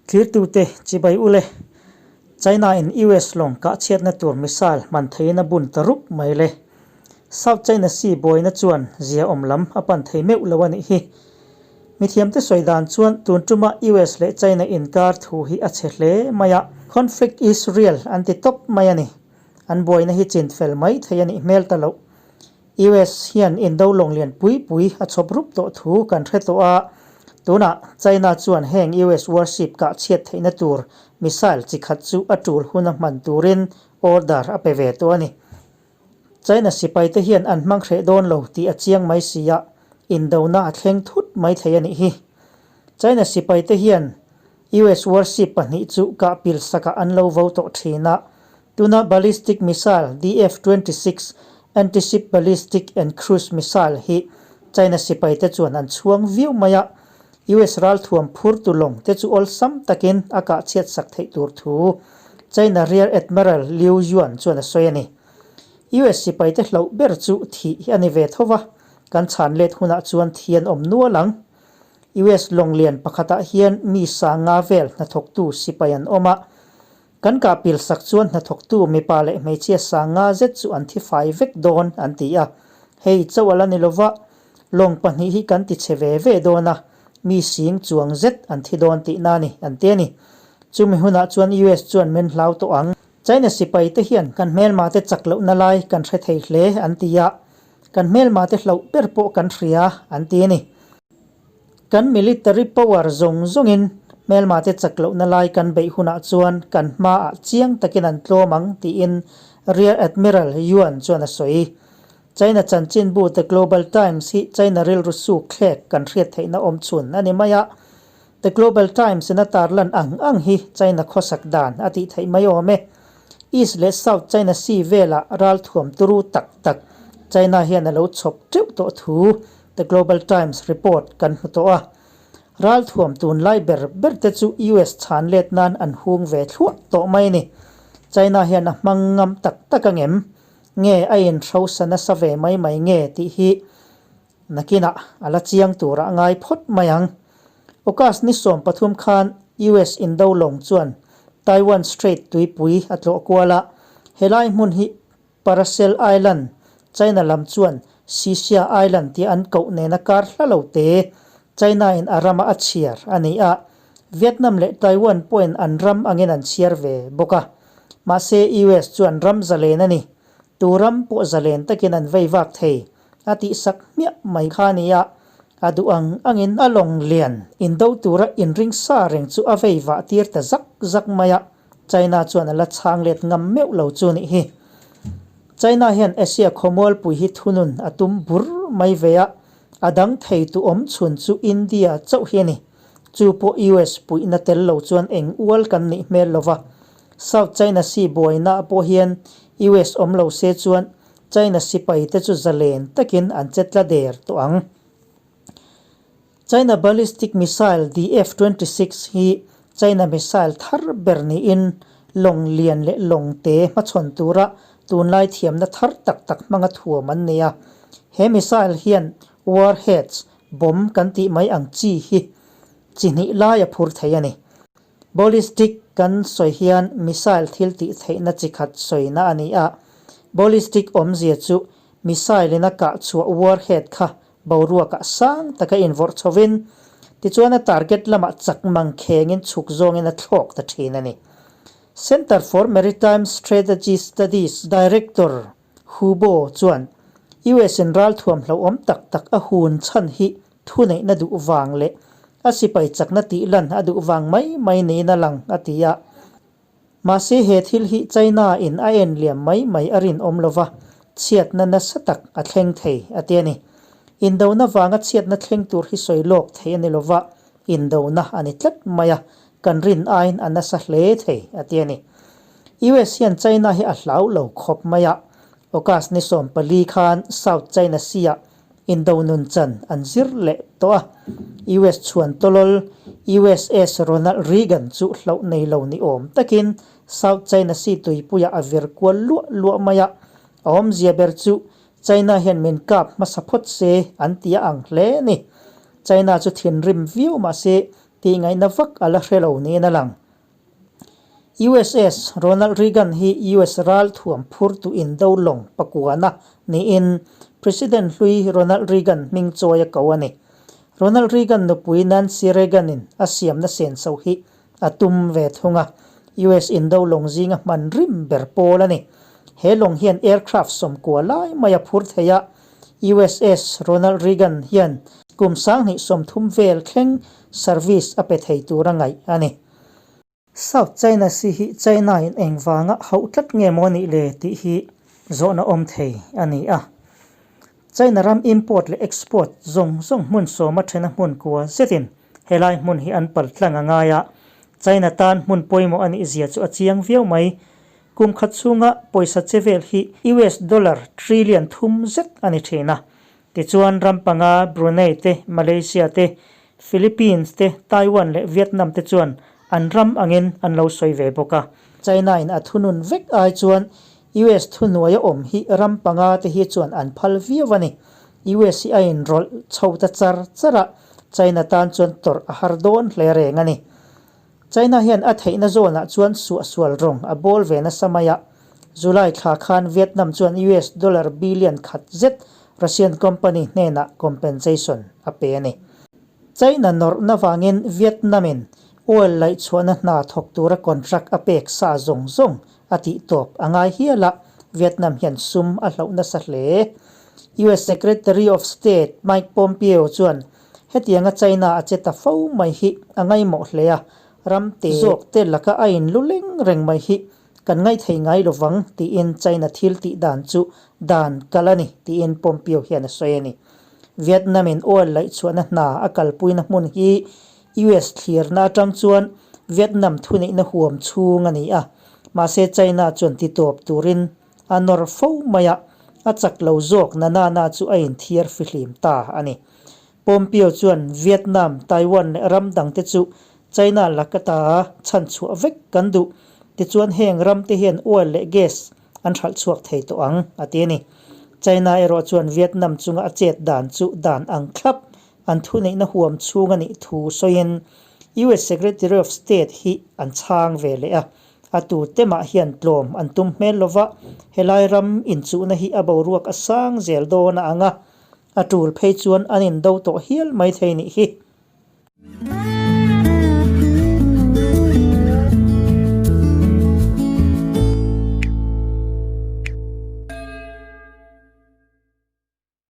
Thirtute chibai ule, China in US lawng kah chhiatna tur missile hman theiin a bun ta rup mai le. South China Sea buaina chuan zia awm lam a pan thei meuh lo a nih hi. Mithiamte sawi dan chuan tun tuma US leh China inkar thu hi a chhe hle mai a, conflict is real an ti tawp mai a ni. An buaina hi chin fel mai thei a nih hmel ta loh. US hian indo lawng lian pui pui a chhawp rup tawh thu kan hre tawh a, tunah China chuan heng US warship kah chhiat theihna tur missile chi khat chu a tul hun a hman turin order a pe ve tawh a ni. China sipaite hian an hmang hreh dawn lo tih a chiang mai si a, indona a thleng thut mai thei a nih hi. China sipaite hian US warship pahnih chu kah pil sakah an lo vo tawh thin a, tuna ballistic missile DF-26 anti-ship ballistic and cruise missile hi China sipaite chuan an chhuang viau mai a, US ralthuam phurtu lawng te chu awlsam takin a kah chhiat sak theih tur thu China Rear Admiral Liu Yuan chuan a sawi a ni. US sipaite hlauh ber chu thih hi a ni ve tho va, kan chhan let hunah chuan thi an awm nual ang. US lawng lian pakhatah hian mi sanga vel hnathawktu sipai an awm a, kan kah pil sak chuan hnathawktu mipa leh hmeichhia sanga zet chu an thi fai vek dawn an ti a, hei chauh a la ni lova, lawng pahnih hi kan ti chhe ve ve dawn a, mi sing chuang zet an thi dawn tihna a ni an ti a ni. Chumi hunah chuan US chuan min hlau tawh ang. China sipai te hian kan hmelma te chak lohna lai kan hre thei hle an ti a, kan hmelma te hlauh ber pawh kan hria an ti a ni. Kan military power zawng zawngin hmelma te chak lohna lai kan beih hunah chuan kan hmaah chiang takin an tlawm ang tiin Rear Admiral Yuan chuan a sawi. China chanchinbu The Global Times hi China rilru suk thlek kan hriat theihna awm chhun a ni mai a. The Global Times in a tarlan ang ang hi China khawsak dan a tih theih mai awm e. East leh South China Sea velah ralthuam turu tak tak China hian a lo chhawp teuh tawh thu The Global Times report kan hmu tawh a, ralthuam tunlai ber ber te chu US chhan let nan an hung ve thluah tawh mai a ni. China hian a hmang ngam tak tak ang em? Nge a inhrosa nasa ve mai mai nge tih hi nakinah a la chiang turah ngai phawt mai ang. August ni 13 khan US indo lawng chuan Taiwan Strait tuipui a tlawh kual a, helai hmun hi Paracel Island, China lam chuan Xixia Island tih an koh nena kar hla lo te China in a rama a chhiar a ni a, Vietnam leh Taiwan pawhin an ram angin an chhiar ve bawk a. Mahse US chuan ram zalen a ni, tu ram pawh zalen takin an vei vak thei a tih sak hmiah mai kha a ni a, a duh ang angin a lawng lian indo tura inring sa reng chu a vei vah tir ta zak zak mai a. China chuan a la chhang let ngam meuh lo chu nih hi. China hian Asia khawmualpui hi thunun a tum bur mai ve a, a dang thei tu awm chhun chu India chauh hi a ni. Chu pawh US puihna tel lo chuan eng ual kan nih hmel lo va. South China Sea buaina pawh hian US awm lo se chuan China sipai te chu zalen takin an che tla der tawh ang. China ballistic missile DF-26 hi China missile thar ber niin lawng lian leh lawng te hmachhawn tura tunlai thiamna thar tak tak hmanga thuam an nei a. He missile hian warheads, bomb kan tih mai ang chi hi chi hnih lai a phur thei a ni. Ballistic kan sawi hian missile thil tih theihna chi khat sawina a ni a. Ballistic awmzia chu missile in a kah chhuah warhead kha Boruakah sang taka invawrh chhovin, tichuan a target lamah chak mang khengin chhuk zawngin a thlawk ta thin a ni. Centre for Maritime Strategy Studies Director Hu Bo chuan US in ralthuam hlauhawm tak tak a hun chhan hi thuneihna duh vang leh a sipai chakna tih lan a duh vang mai mai niin a lang, a ti a. Mahse he thil hi China in a en liam mai mai a rinawm lova, chhiatna nasa tak a thleng thei, a ti a ni. Indona vanga chhiatna thleng tur hi sawi lawk thei a ni lova, indona a ni tlat mai a, kan rin aiin a nasa hle thei, a ti a ni. US hian China hi a hlau lo khawp mai a, August ni 14 khan South China Sea ah Indo nun chan an zir leh tawh a, US chhuan tawlawl USS Ronald Reagan chu hlauh nei lo ni awm takin South China Sea tuipuiah a vir kual luah luah mai a, a awmzia ber chu China hian min kap hmasa phawt se an ti a ang hle a ni. China chu thinrim viau mahse Tihngaihna vak a la hre lo niin a lang. USS Ronald Reagan hi US ralthuam phurtu indo lawng pakuana niin President hlui Ronald Reagan hming chawi a ko a ni. Ronald Reagan nupui Nancy Reagan-in a siamna senso hi a tum ve thung a, US indo lawng zinga hman rim ber pawl a ni. He lawng hian aircraft 90 lai mai a phur thei a, USS Ronald Reagan hian kum 2030 vel thleng service a pe thei tur a ngaih a ni. South China Sea hi China in engvanga hauh tlat nge maw nih le tih hi zawhna awm thei a ni a. China ram import leh export zawng zawng hmun sawma thena hmun kua zetin helai hmun hi an pal tlang a ngai a, China tan hmun pawimawh a nih zia chu a chiang viau mai. Kum khat chhunga pawisa che vel hi US dollar trillion thum zet a ni thin a. Tichuan ram panga Brunei te, Malaysia te, Philippines te, Taiwan leh Vietnam te chuan an ram angin an lo sawi ve bawk a. China in a thunun vek ai chuan US thuhnuaia awm hi ram panga te hi chuan an phal viau a ni. US hi a inrawlh chho ta char char a, China tan chuan tawrh a har dawn hle reng a ni. China hian a theihna zawnah chuan suahsual rawng a bawl ve nasa mai a. July thla khan Vietnam chuan US dollar billion khat zet Russian company hnenah compensation a pe a ni. China nawrhna vangin Vietnam-in oil laihchhuahna hna thawk tura contract a pek sa zawng zawng a tih tawp a ngai hial a, Vietnam hian sum a hloh nasa hle. US Secretary of State Mike Pompeo chuan Hetianga China a che ta fo mai hi a ngaimawh hle a, ram te zawk te laka a inlu leng reng mai hi kan ngaithei ngai lo vang tiin China thil tih dan chu dan kal a ni tiin Pompeo hian a sawi a ni. Vietnam in oil laihchhuahna hna a kalpuina hmun hi US thlirna atang chuan Vietnam thuneihna huam chhung a ni a, mahse China chuan titawp turin a nawr fo mai a, a chak lo zawk na na na chu a inthiar fihlim ta a ni. Pompeo chuan Vietnam, Taiwan leh ram dangte chu China laka ta chhan chhuah vek kan duh, tichuan heng ramte hian oil leh gas an hralh chhuak thei tawh ang, a ti a ni. China erawh chuan Vietnam chunga a chet dan chu dan ang thlap an thuneihna huam chhung a nih thu sawiin US Secretary of State hi an chhang ve leh a, A tu te mah hian tlawm an tum hmel lova, helai ram inchuhna hi a boruak a sang zel dawn a ang a, a tul phei chuan an indo tawh hial mai thei nih hi.